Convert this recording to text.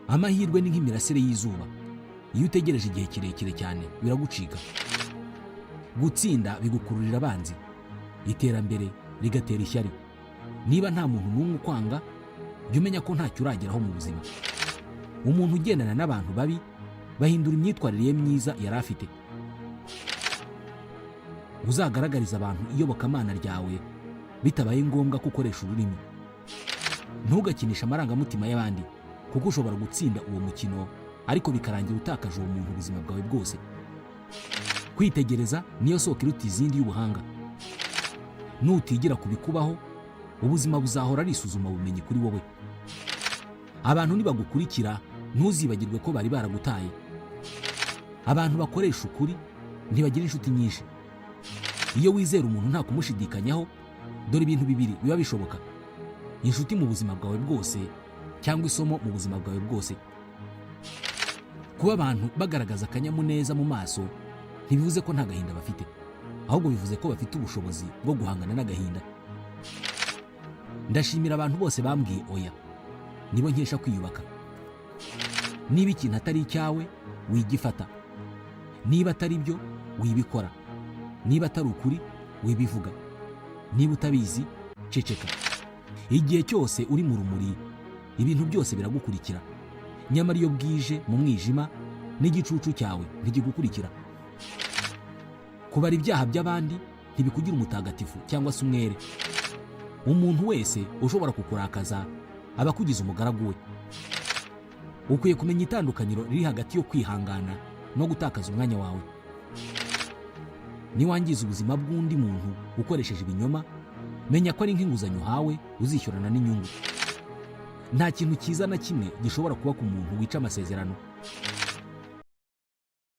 Amahirwe ni nk'imirasire y'izuba, iyo utegereje igihe kirekire cyane biragucika. Gutsinda bigukururira abanzi, iterambere rigatera ishyari. Niba nta muntu n'umwe ukwanga, jya umenya ko ntacyo urageraho mu buzima. Umuntu ugendana n'abantu babi bahindura imyitwarire ye myiza yari afite. Uzagaragariza abantu iyobokamana ryawe bitabaye ngombwa ko ukoresha ururimi. Ntugakinishe amarangamutima y'abandi, kuko ushobora gutsinda uwo mukino ariko bikarangira utakaje uwo muntu ubuzima bwawe bwose. Kwitegereza niyo soko iruta izindi y'ubuhanga. Nutigira ku bikubaho, ubuzima buzahora ari isuzumabumenyi kuri wowe. Abantu nibagukurikira, ntuzibagirwe ko bari baragutaye. Abantu bakoresha ukuri ntibagira inshuti nyinshi. Iyo wizera umuntu nta kumushidikanyaho, dore ibintu bibiri biba bishoboka: inshuti mu buzima bwawe bwose cyangwa isomo mu buzima bwawe bwose. Kuba abantu bagaragaza akanyamuneza mu maso ntibivuze ko nta gahinda bafite, ahubwo bivuze ko bafite ubushobozi bwo guhangana n'agahinda. Ndashimira abantu bose bambwiye oya, nibo nkesha kwiyubaka. Niba ikintu atari icyawe, wigifata. Niba atari byo, wibikora. Niba atari ukuri, wibivuga. Niba utabizi, ceceka. Igihe cyose uri mu rumuri, ibintu byose biragukurikira, nyamara iyo bwije mu mwijima, n'igicucu cyawe ntikigukurikira. Kubara ibyaha by'abandi ntibikugira umutagatifu cyangwa se umwere. Umuntu wese ushobora kukurakaza aba akugize umugaragu we. Ukwiye kumenya itandukaniro riri hagati yo kwihangana no gutakaza umwanya wawe. Niwangiza ubuzima bw'undi muntu ukoresheje ibinyoma, menya ko ari nk'inguzanyo uhawe uzishyurana n'inyungu. Nta kintu cyiza na kimwe gishobora kuba ku muntu wica amasezerano.